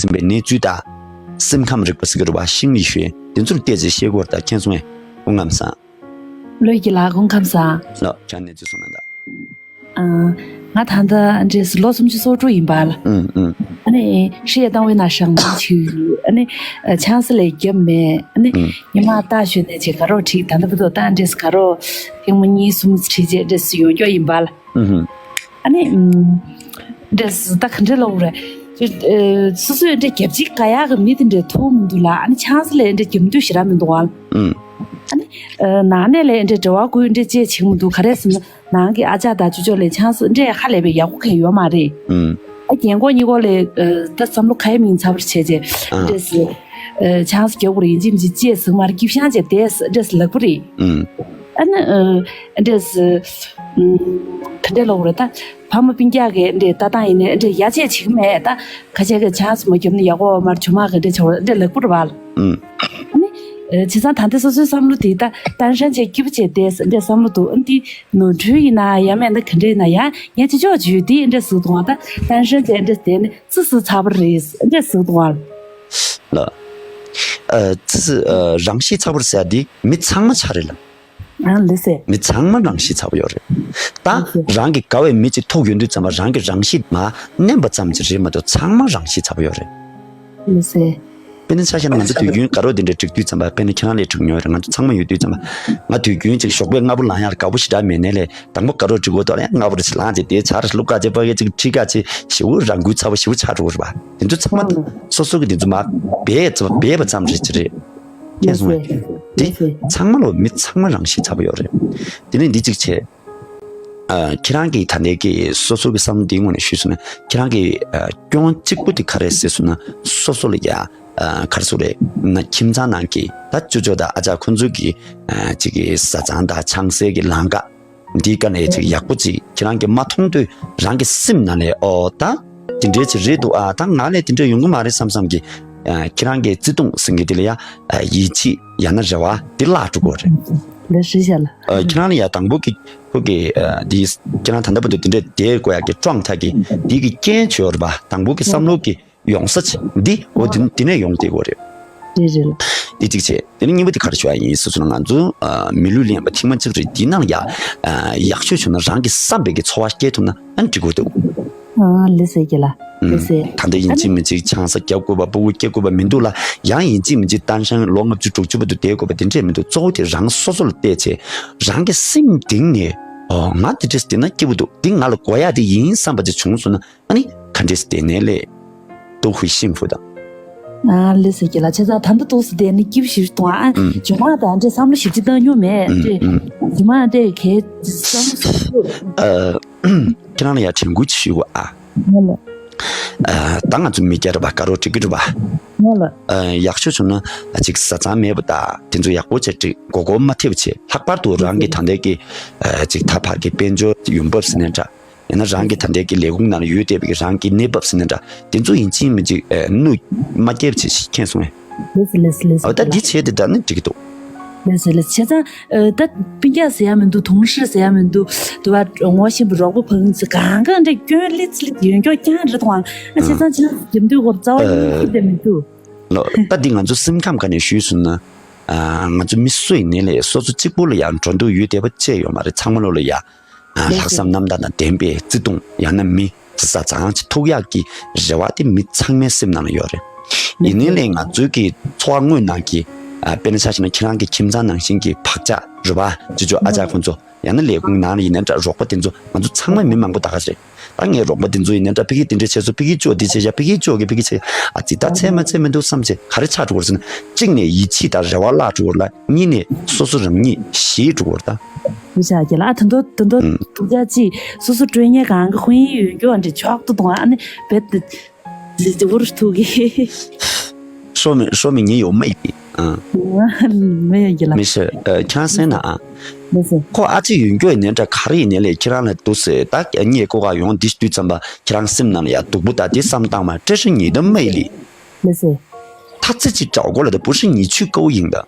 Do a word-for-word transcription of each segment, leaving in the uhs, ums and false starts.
ཟིན་པའི་གནས་ཚུལ་དང་། སེམས་ཁམས་རིག་པ་ཟེར་གྱི་རེད་པ། ཤིང་ལི་ཞུ་ཡས་དེ་ཚོར་བལྟས་ཚེ་ཤེས་དགོས་རེད། ད་མཁྱེན་སོང་ངས། སྐུ་ཁམས་བཟང་། བློ་ཡིད་ཀྱི་ལགས། སྐུ་ཁམས་བཟང་། ལགས་ཁྱེད་གནས་ཚུལ་གསུངས་གནང་དང་། ཨ། ང་ད་ལྟ་འདྲེས་ལོ་སུམ་ཅུ་སོ་དྲུག་ཡིན་པ་ལ། ཨུམ་ཨུམ། ཨ་ནི་ཧྲི་ཡ་བཏང་བའི་ན་ཞང་མང་ཆེ་ཡོད། ཨ་ནི་ཆང་ས་ལས་རྒྱབ་མེད། ཨ་ནི་ཨུམ། ཉི་མ་ལྟ་ཞོད་ནས་ཅིག་དགའ་རོགས་ཁྲིད། ད་ལྟ་བར་དུ་ད་འདྲེས་དགའ་རོགས་ཐེངས་མ་གཉིས་གསུམ་ཁྲིད་རྗེས་འདྲེས་ཡོང་རྒྱུ་ཡིན་པ་ལ། ཨུམ། ཨ་ནི་ཨུམ། འདྲེས་ད་ག་འདྲས་ལོག་རེད། ཅིག་ཨ་སོ་སོས་འདྲེས་རྒྱབ་ཅིག་དགའ་ཡག་གི་མི་དེ་འདྲས་ཐུག་མི་འདུག་ལ། ཨ་ནི་ཆང་ས་ལས་འདྲེས་རྒྱབ་འདོད་ཞེ་དྲག་མི་འདུག་བ་ལ། ཨུམ། ཨ་ནི་ཨ་ནང་ནས་ལས་འདྲེས་འབྲེལ་བ་དགོས་འདྲེས་ཅེས་བྱེད་མི་འདུག། ག་རེ་ཟེར་ན། ནང་གི་ཨ་ཅག་དང་ཅོ་ཅོ་ལས་ཆང་ས་འདྲེས་ཧ་ལས་པའི་ཡག་པོ་གང་ཡོད་མ་རེད། ཨུམ། ཨ་རྒན་གོག་གཉིས་ཀོ་ལས་ཨ་ད་བསམ་བློ་ག་ཡེ་མིན་ཚ་བར་བྱས་རྗེས་ཨ། འདྲེས་སུ་ཨ་ཆང་ས་རྒྱག་དགོས་རེད། ཡིན་གཅིག་མིན་གཅིག་ཅེས་ཟེར་མར་སྐྱིབ་ཤང་བྱས་བསྡད་འདྲེས་ལག་པ་རེད། ཨུམ། ཨ་ནི་ཨ་འདྲེས་སུ་ཨུམ་ད་འདྲས་ལོག་རེད། ད་ཕ་མ་སྤུན་ཀྱག་གི་འདྲེས་ལྟ་སྟངས་ཡིན་ནའི་འདྲེས་ཡ་ཆད་བྱེད་ཀྱི་མེད། ད་ཁ་ཆད་གི་ཆང་ས་མ་བརྒྱབ་ན་ཡག་པོ་མར་ཇོ་མ་གི་འདྲེས་ཆ་བ་འདྲེས་ལག་པ་རེད་བ་ལ། ཨུམ། ཨ་ནི་ཨ་བྱས་ཙང་ད་ལྟ་སོ་སོའི་བསམ་བློ་དེ་ད་ཏན་ཧྲན་བྱས་སྐྱིད་པོ་བྱས་བསྡད་འདྲེས་བསམ་བློ་འདུག། ཨ་ནི་དེ་ནོར་འཁྲུལ་ཡིན་ན་ཡང་མེད་ན་ག་འདྲས་ཡིན་ན་ཡང་ངས་ཅི་ལྕོགས་བྱོས་དེ་འདྲས་ཟེར་འདུག་བ། ད་ཏན་ཧྲན་བྱས་འདྲེས་བསྡད་ནས་ཙི་སི་ཚ་བ་རེད་འདྲས་ཟེར་འདུག་བ། ལ། ཨ་ཙི་སི་ཨ་རང་ཤེད་ཚ་བ་རེད་ཟེར་དེ་མི་ཚང་མ་ཆ་རེད་ལ། ཨ་ལེ་སེ། མི་ཚང་མ་རང་ཤེད་ཚ་བ་ཡོད་རེད། ད་ལེ་སེ། རང་གི་དགའ་བའི་མི་གཅིག་ཐུག་ཡོང་དུས་ཙམ་པ་རང་གི་རང་ཤེད་མ་མནན་པ་ཙམ་གྱིས་རེད་མ་གཏོགས་ཚང་མ་རང་ཤེད་ཚ་བ་ཡོད་རེད། ལེ་སེ། དཔེར་ན་ཆ་བཞག་ན་ང་ཚོ་དུས་རྒྱུན་དགའ་རོགས་དེ་འདྲ་སྒྲིག་དུས་ཙམ་པ། དཔེར་ན་ཁྱེད་རང་ལས་སྒྲིག་མྱོང་རེད། ང་ཚོ་ཚང་མ་ཡོད་དུས་ཙམ་པ། ང་དུས་རྒྱུན་ཅིག་ཞོགས་པའི་སྔ་པོ་ལངས་ཡག་དགའ་པོ་ཞེ་དྲག་མེད་ནའི་ལས་དང་པོ་དགའ་རོགས་སྒྲིག་དགོས་ཐོག་ལ་ཡང་སྔ་པོ་རེ་ཞིག་ལངས་བྱས་དེའི་ཆར་བླུག་ག་བྱས་པ་གི་ཅིག་ཁྲིད་ག་བྱས་ཞེ་པོ་རང་འགུལ་ཚ་བ་ཞེ་པོ་ཆགས་འགྲོ་གི་རེད་པ། དེ་ཚོ་ཚང་མ་སོ་སོ་གི་དེ་ཚོ་མ་སྦས་ཙམ་སྦས་པ་ཙམ་རེད་ཅི་རེད། མཁྱེན་སོང་ངས། དེ་ཚང་མ་ལོ་མི་ཚང་མ་རང་ཤེད་ཚ་པོ་ཡོད་རེད། དེ་ནས་འདི་གཅིག་བྱས། ཨ་ཁྱེད་རང་གིས་ད་ལྟའི་གི་སོ་སོ་གི་བསམ་བློ་འདིའི་ངོས་ནས་ཞུས་སོང་ན་ཁྱེད་རང་གི་ཨ་སྐྱོན་གཅིག་པུ་དེ་ག་རེ་ཟེར་སོང་ན། སོ་སོ་ལ་ཡ་ཨ་ག་རེ་ཟེར་རེད་ན། ཁྱིམ་ཚང་ནང་གི་ད་ཅོ་ཅོ་དང་ཨ་ཅག་ཁོ་ཚོ་གི་ཨ་ཅིག་གི་བཟའ་ཚང་དང་ཆང་སའི་གི་ལམ་ཁ་འདིའི་སྒང་ནས་ཅིག་ཡག་པོ་ཅིག་ཁྱེད་རང་གིས་མ་མཐོང་དུས་རང་གི་སེམས་ནང་ནས་ཨོ་ད་དེ་འདྲའི་ཅིག་རེད་འདུག། ཨ་ད་ང་ལས་དེ་འདྲ་ཡོང་གི་མ་རེད་བསམ་བསམ་གི་ཨ་ཁྱེད་རང་གི་བརྩེ་དུང་ཟེར་མཁན་དེ་ལ་ཡ་ཨ་ཡིད་ཆེས་ཡང་ན་རེ་བ་དེ་བརླག་འགྲོ་གི་རེད། འདི་ཧྲི་ཤ་ལ། ཨ་ཁྱེད་རང་ལ་ཡ་དང་པོ་གི་ཁོ་གི་ཨ་འདི་ཁྱེད་རང་ད་ལྟ་བར་དུ་དེ་འདྲ་བསྡད་དགོས་ཡག་གི་ཀྲོང་ཐག་གི་འདི་གི་རྐྱེན་བྱོས་རེད་པ། དང་པོ་གི་བསམ་བློ་གི་ཡོང་ས་ཆེ་འདི་འོ་དེ་དེ་ནས་ཡོང་བསྡད་དགོས་རེད། རེད་རེད། འདི་གཅིག་བྱས། དེ་ནས་གཉིས་པ་དེ་ག་རེ་ཞུ་ཡ་ཡིན་ཟེར་སོང་ན། ང་ཚོ་ཨ་མི་ལུས་ལེན་པ་ཐེངས་མ་གཅིག་རེད། འདི་ནང་ཡ་ཨ་ཡག་ཤོས་བྱུང་ན་རང་གི་བསམ་པའི་གི་ཚོར་བ་སྐྱེ་ཐུབ་ན་ཨ་འགྲིག་གི་འདུག། ཨ་ལེ་སེ་གི་ལ། ལེ་སེ། ད་ལྟ་ཡིན་གཅིག་མིན་གཅིག་ཆང་ས་རྒྱག་དགོས་པ་སྤུ་གུ་སྐྱེ་དགོས་པ་མི་འདུག་ལ། ཡང་ཡིན་གཅིག་མིན་གཅིག་ཏན་ཧྲན་ལོ་ལྔ་བཅུ་དྲུག་ཅུ་བར་དུ་བསྡད་དགོས་པ་དེ་འདྲས་མི་འདུག། གཙོ་བོ་དེ་རང་སོ་སོ་ལ་བལྟས་བྱས་རང་གི་སེམས་གཏིང་ནས་ཨོ་ང་དེ་འདྲས་བསྡད་ན་སྐྱིད་པོ་འདུག། འདི་ང་ལ་དགོས་ཡ་དེ་ཡིན་བསམ་པ་ཅིག་བྱུང་སོང་ན། ཨ་ནི་ག་འདྲས་བསྡད་ནའི་ལས་都会幸福的། ཨ་ལེ་སེ་གི་ལ། བྱས་ཙང་ད་ལྟ་འདུག་སེ་བསྡད་ནས་སྐྱིད་པོ་ཞིག་གཏོང་ཨ། ཨུམ། ཇོ་མ་དང་འདྲས་བསམ་བློ་ཞིབ་ཅིག་བཏང་མྱོང་མེད་ཨུམ་འདྲས། ཨུམ། ཇོ་མ་འདྲས་གས་བསམ་བློ་ཞིབ་ཅིག་ཨ་ཁྱེད་རང་ལ་ཡ་དྲན་སྐུལ་ཅིག་ཞུ་དགོས་ཨ། ང་ལ། ཨ་ད་ང་ཚོ་མི་སྐྱ་རེད་པ། དགའ་རོགས་སྒྲིག་གི་རེད་པ། ང་ལ། ཨ་ཡག་ཤོས་བྱུང་ན་ཨ་ཅིག་བཟའ་ཚང་མེད་པ་དང་དེ་ཚོ་ཡག་པོ་བྱས་སྒྲིག། མགོ་སྐོར་མ་ཐེབས་བྱས། ལྷག་པར་དུ་རང་གི་ད་ལྟའི་གི་ཨ་ཅིག་ད་བར་གྱི་དཔལ་འབྱོར་ཡོང་འབབ་ཟེར་ནའི་འདྲ། ཡང་ན་རང་གི་ད་ལྟའི་གི་ལས་ཁུངས་ནང་ལ་ཡོད་བསྡད་པའི་གི་རང་གི་གནས་བབ་ཟེར་ནའི་འདྲ། དེ་ཚོ་ཡིན་གཅིག་མིན་གཅིག་ཨ་གནོད་མ་སྐྱེལ་བྱས་ཤིག། མཁྱེན་སོང་ངས། ལེ་སི་ལེ་སི་ལེ་སི། འོ་ད་འདི་བྱས་དེ་འདྲ་ནི་འགྲིག་གི་འདུག། ལེ་སི་ལེ་སི། བྱས་ཙང་ཨ་ད་སྤུན་ཀྱག་ཟེར་ཡ་མི་འདུག། དུང་ཧྲི་ཟེར་ཡ་མི་འདུག། དུ་བ་ངོ་ཤེས་པའི་རོགས་པ་ཕ་གི་ཚོ་གང་གང་འདྲ་སྐྱོན་ལི་ཚི་ལི་ཡོད་མགྱོགས་རྐྱང་རེད་དང་། ཨ་བྱས་ཙང་ཅི་ལ་རྒྱབ་མདུན་སྐོར་རྩ་བ་ཉིད་ནས་ཨ་ཤེས་བསྡད་མི་འདུག། ལོ། ད་འདི་ང་ཚོ་སེམས་ཁམས་སྒང་ནས་ཞུས་སོང་ན། ཨ་ང་ཚོ་མི་སུ་ཡིན་ནའི་ལས་སོ་སོ་གཅིག་པུ་ལ་ཡང་འགྲོ་འདོད་ཡོད་བསྡད་པ་ཅི་ཡོད་མ་རེད། ཚང་མ་ལོ་ལ་ཡ། ཨ་ལྷག་བསམ་རྣམ་དག་དང་ལྡན་པའི་བརྩེ་དུང་ཡང་ན་མི་བཟའ་ཚང་ཅིག་ཐུག་ཡག་གི་རེ་བ་དེ་མི་ཚང་མའི་སེམས་ནང་ལ་ཡོད་རེད། ཡིན་ནའི་ལས་ང་ཚོའི་གི་འཚོ་བ་དངོས་ནང་གི་ཨ་དཔེར་ན་ཆ་བཞག་ན་ཁྱེད་རང་གི་ཁྱིམ་ཚང་ནང་བཞིན་གྱི་བག་ཆགས་རེད་པ། ཅོ་ཅོ་ཨ་ཅག་ཁོང་ཚོ། ཡང་ན་ལས་ཁུངས་ནང་ལ་ཡིན་ན་འདྲ། རོགས་པ་དེ་ཚོ་ང་ཚོ་ཚང་མ་མི་མང་པོ་ད་ག་རེད། ད་ངའི་རོགས་པ་དེ་ཚོ་ཡིན་ན་འདྲ། ཕ་གི་དེ་འདྲ་བྱས་སོང་། ཕ་གི་ཅོ་འདི་བྱས་ཤག། ཕ་གི་ཅོ་གི་ཕ་གི་བྱས། ཨ་ཙི་ད་ཚད་མ་ཚད་མི་འདུག་བསམ་བྱས་ག་རེ་ཆགས་འགྲོ་གི་རེད་ཟེར་ན། གཅིག་ནས་ཡིད་ཆེས་དང་རེ་བ་བརླག་འགྲོ་གི་རེད་ལ། གཉིས་ནས་སོ་སོ་རང་ཉིད་ཞེད་འགྲོ་གི་རེད་ད། མི་བྱ་རྒྱ་ལ་ཨ་ད་འདོད་ད་འདོད་ཨུམ། སྡུག་ཅག་ཅིག་སོ་སོ་སྤྲོད་ཉེ་གང་གི་ཧུན་ཡིན་ཡོད་རྒྱུ་འདྲ་ཆོག་ཏུ་གཏོང་ཨ་ནི་བེད་དེ། ལི་ལི་བུར་ཐུག་གི། ཤོ་མི་ཤོ་མི་ཉེ་ཡོད་མ་ཡིན། ཨ། མེ་ཡ་གི་ལ། མི་ཤེས། ཨ་ཁྱང་སེང་ན་ཨ། མི་ཤེས། ཁོ་ཨ་ཅེ་ཡོད་རྒྱུ་ཡིན་ནའི་འདྲ། ག་རེ་ཡིན་ནའི་ལས་ཁྱེད་རང་ལ་འདུག་ཟེར། ད་ངས་ཀོ་ག་ཡོང་འདི་དུས་ཙམ་པ་ཁྱེད་རང་སེམས་ནང་ལ་ཡ་སྡུག་པོ་ད་འདི་བསམ་བཏང་མ། 这是你的魅力། མི་ཤེས། 他自己找过来的，不是你去勾引的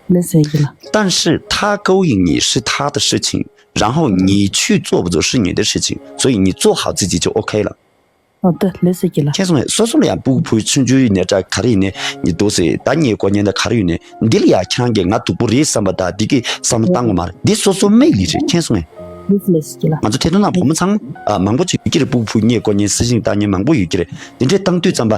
། མི་ཤེས་གི་ལ། 但是他勾引你是他的事情，然后你去做不做是你的事情，所以你做好自己就 OK 了。ཨོ་ད་ལེ་སེ་གི་ལ། མཁྱེན་སོང་ངས། སོ་སོ་ལ་ཡང་སྤུ་གུ་བུ་ཆུང་ཆུང་ཡིན་ནའི་འདྲ། ག་རེ་ཡིན་ནའི་ཉི་འདུག་སེ་ད་རྙེད་དགོས་ཉེན་ད་ག་རེ་ཡོད་ནའི་འདི་ལ་ཡང་ཁྱེད་རང་གིས་ང་སྡུག་པོ་རེད་བསམ་པ་དང་འདི་གི་བསམ་བློ་བཏང་དགོས་མ་རེད། འདི་སོ་སོ་མིག་ལ་རེད། མཁྱེན་སོང་ངས། ལེ་སེ་ལེ་སེ་གི་ལ། ང་ཚོ་ཐད་གཏོང་ནང་བུ་མོ་ཚང་མ་མང་པོ་ཅིག་ཡོད་ཀྱི་རེད། སྤུ་གུ་བུ་རྙེད་དགོས་ཉེན་གཟི་བྱིན་བཏང་ཉེན་མང་པོ་ཡོད་ཀྱི་རེད། འདི་འདྲས་བཏང་དུས་ཙམ་པ་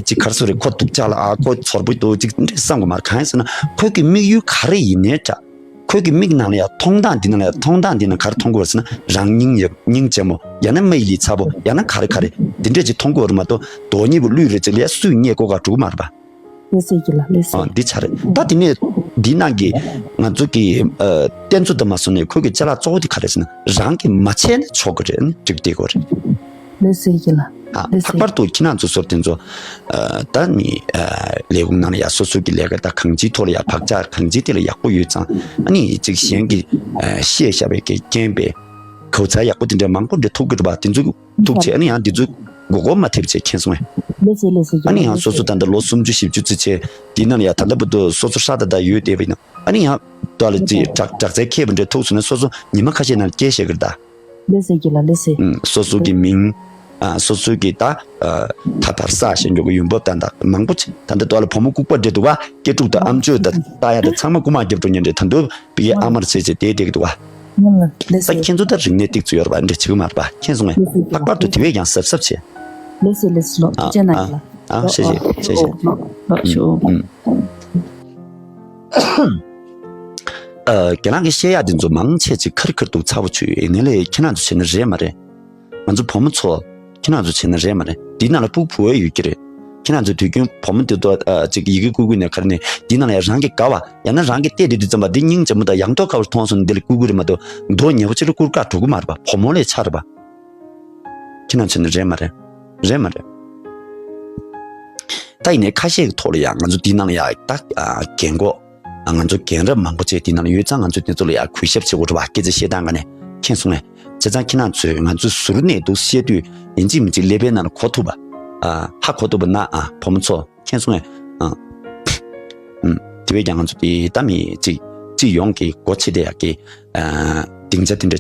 ཅིག་ག་རེ་ཟེར་རེད། ཁོ་སྡུག་ཅག་ལ་ཨ་ཁོ་ཚོར་པོ་འདུག་ཅིག་འདི་འདྲས་བསམ་དགོས་མ་རེད། གང་ཡིན་ཟེར་ན་ཁོ་གི་དམིགས་ཡུལ་ག་རེ་ཡིན་ནའི་འདྲ། ཁོ་གི་མིག་ནང་ལ་ཡང་མཐོང་སྟངས་འདི་ནང་ལ་ཡང་མཐོང་སྟངས་འདི་ནང་ག་རེ་མཐོང་གི་ཡོད་ཟེར་ན་རང་སྙིང་ཡ་སྙིང་རྗེ་མོ། ཡང་ན་མིག་ལ་ཚ་པོ། ཡང་ན་ག་རེ་ག་རེ་འདི་འདྲས་ཅིག་མཐོང་གི་ཡོད་རེད་མ་གཏོགས་དོ་མཉེས་པོ་བླུགས་རེད་ཅིག་ལ་ཡ་སུས་རྙེད་གོ་ག་འགྲོ་གི་མ་རེད་པ། ལེ་སེ་གི་ལ་ལེ་སེ། ཨ་འདི་ཆ་རེད། ད་དེ་ནས་འདི་ནང་གི་ང་ཚོ་གི་ཨ་གཏན་ཚོ་དུ་མ་སོང་ནས་ཁོ་གི་ཅ་ལག་གཙོ་བོ་དེ་ག་རེ་ཟེར་ན་རང་གིས་མ་བྱས་ན་ཆོག་གི་རེད། ཨ་ནི་འགྲིག་བསྡད་ཀྱི་ཡོད་རེད། ལེ་སེ་གི་ལ། ཨ་ལེ་སེ། ལྷག་པར་དུ་ཁྱེད་རང་ཚོ་ཚོར་དེ་ཚོ་ཨ་ད་ནི་ཨ་ལས་ཁུངས་ནང་ལ་ཡ་སོ་སོ་གི་ལས་ཀ་ད་གང་ཅིའི་ཐོག་ལ་ཡ་བག་ཆགས་གང་ཅིའི་ཐད་ལ་ཡག་པོ་ཡོད་ཙང་ཨ་ནི་ཅིག་གཞན་གྱི་ཨ་བཤད་བཞག་པའི་གི་རྐྱེན་པས་གོ་ཚ་ཡག་པོ་དེ་འདྲ་མང་པོ་འདྲ་ཐུག་གི་རེད་པ། དེ་ཚོ་ཐུག་བྱས་ཨ་ནི་ཡང་འདི་ཚོ་མགོ་སྐོར་མ་ཐེབས་བྱས། མཁྱེན་སོང་ངས། ལེ་སེ་ལེ་སེ་གི་ལ། ཨ་ནི་ཡང་ལེ་སོ་སོ་སེ། ད་ལྟ་ལོ་སུམ་ཅུ་བཞི་བཅུ་ཙི་བྱས་དེ་ནང་ལ་ཡ་ད་ལྟ་བར་དུ་སོ་སོ་ཧྲ་ད་ད་ཡོད་བསྡད་པ་ཡིན་ན་ཨ་ནི་ཡང་དོ་ལ་ཅིག་དྲག་དྲག་རྩལ་མཁས་པ་འདྲ་ཐུག་སོང་ན་སོ་སོ་ཉི་མ་ཁ་ཤས་ནང་སྐྱེལ་བཞག་གི་རེད་ད། ལེ་སེ་གི་ལ་ལེ་སེ། ཨུམ། སོ་སོ་གི་མིང་། ཨ་སོ་སོ་གི་ད་ཨ་ད་བར་ས་ཞེས་འཇོག་གི་ཡོང་འབབ་དང་ད་མང་པོ་ཅིག་ད་ལྟ་དོ་ལ་བུ་མོ་ལྐུགས་པ་འདྲ་འདུག་པ། སྐྱེ་ཕྲུག་དང་ཨམ་ཅོག་དང་ལྟ་ཡ་དང་ཚང་མ་རྐུ་མ་རྒྱབ་འགྲོ་མཁན་འདྲ། ད་དུང་པི་ཨེ་ཨ་མར་བྱས་བྱས་བསྡད་བསྡད་ཀྱི་འདུག་པ། ལེ་ད་སེ། ཁྱེད་ཚོ་ད་རིག་གནས་ཏིག་ཙམ་ཡོད་རེད་པ། འདྲ་བྱེད་ཀྱི་མ་རེད་པ། མཁྱེན་སོང་ངས། ལྷག་པར་དུ་དེ་བས་ཀྱང་གཟབ་གཟབ་བྱེད། ལེ་སེ་ལེ་སེ་ལོ། ཨ་ཅེ་ན་ཨ་ཡིན་ལ། ཨ་ཤེས་ཤེས་ཤེས་ཤེས། ལོ་ལོ་ཤོ། ཨུམ། ཨ་ཁྱེད་རང་གིས་བཤད་ཡག་དེ་ཚོ་མང་ཆེ་ཅིག་ཁར་ཁར་འདུག་ཚ་པོ་ཆུ་ཡོད་ནས་ལས་ཁྱེད་རང་ཚོ་བྱས་ན་རེད་མ་རེད། ང་ཚོ་བུ་མོ་ཚོ་ཁྱེད་རང་ཚོ་བྱས་ན་རེད་མ་རེད། འདི་ནང་ལ་སྤུ་གུ་བུ་ཡོད་ཀྱི་རེད། ཁྱེད་རང་ཚོ་དུས་རྒྱུན་བུ་མོ་དེ་ཚོ་ཨ་ཅིག་ཡི་གེ་བསྐུར་བསྐུར་ནས་ག་རེ་ནས་འདི་ནང་ལ་ཡ་རང་གི་དགའ་བ་ཡང་ན་རང་གི་བལྟས་དེ་དུས་ཙམ་པ་འདི་སྙིང་རྗེ་མོ་དང་ཡང་ཐོག་ཁ་བར་མཐོང་སོང་ནས་འདི་ལ་བསྐུར་གི་རེད་མ་གཏོགས་མདོག་ཉེས་པོ་ཅིག་ལ་བསྐུར་ག་འགྲོ་གི་མ་རེད་པ། བུ་མོ་ལས་ཆ་རེད་པ། ཁྱེད་རང་ཚོ་ནི་རེད་མ་རེད། རེད་མ་རེད། ད་ཡིན་ནའི་ཁ་ཤས་ཀྱི་ཐོག་ལ་ཡང་ང་ཚོ་འདི་ནང་ལ་ཡང་ད་ཨ་རྒན་གོག་ཨ་ང་ཚོ་རྒན་རབས་མང་པོ་བཅས་འདི་ནང་ལ་ཡོད་ཙང་ང་ཚོ་དེ་ཚོ་ལ་ཡང་གུས་ཞབས་བྱེད་དགོས་རེད་པ། སྐད་ཆ་བཤད་སྟངས་ག་ནས་མཁྱེན་སོང་ངས། བྱས་ཙང་ཁྱེད་རང་ཚོས་ང་ཚོའི་ཟུར་ནས་འདུག་བཤད་དུས་ཡིན་གཅིག་མིན་གཅིག་ཀླད་པའི་ནང་ལ་གོ་ཐུབ་པ། ཨ་ཧ་གོ་ཐུབ་པ་ན་ཨ་བུ་མོ་ཚོ་མཁྱེན་སོང་ངས། ཨ་ཨུམ། དེ་བས་ཀྱང་ང་ཚོ་དེ་ད་མི་གཅིག་སྤྱི་ཡོངས་ཀྱི་སྒོ་ཕྱེ་བསྡད་ཡག་གི་ཨ་སྡིངས་ཆ་དེ་འདྲ།